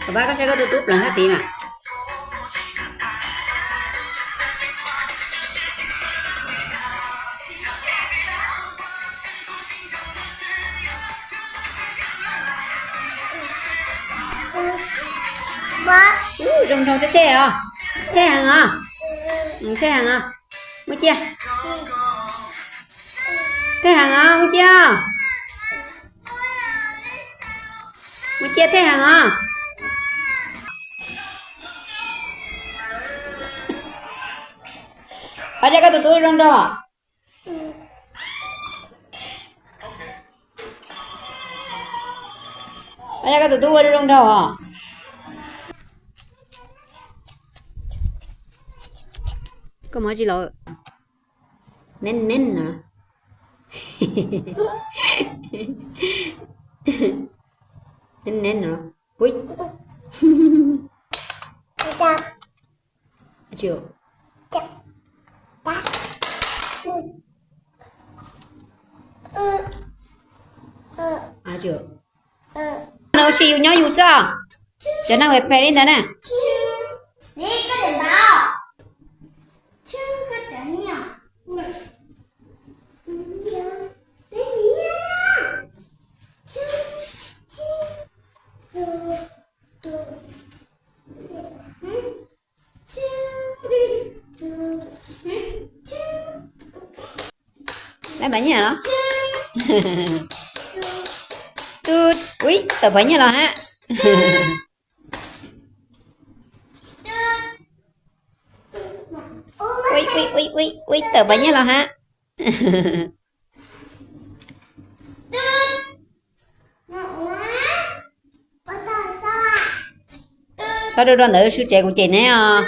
Pab, koj saib koj tus tub pleev sab tid mas. Zoo nraug tej tej os. Thej heev os. Thej heev os. Muaj ciaj. Thej heev os, muaj ciaj. Muaj ciaj thej heev os. Pab, saib koj tus tub zoo nraug. Pab, saib koj tus tub ua zoo nraug os. Koj mus tsis los. Neb neb no. Neb neb no. Ui. No ua si yus nyob yus xwb. Cov neeg phem phem li ntawd na. Lawv pab nyiaj los? Tub, ui, tawm pab nyiaj los hab. Ui, ui, ui, ui, ui, tawm pab nyiaj los hab. Txhob dua dua ntawd, sib tsev kuv cem neb os.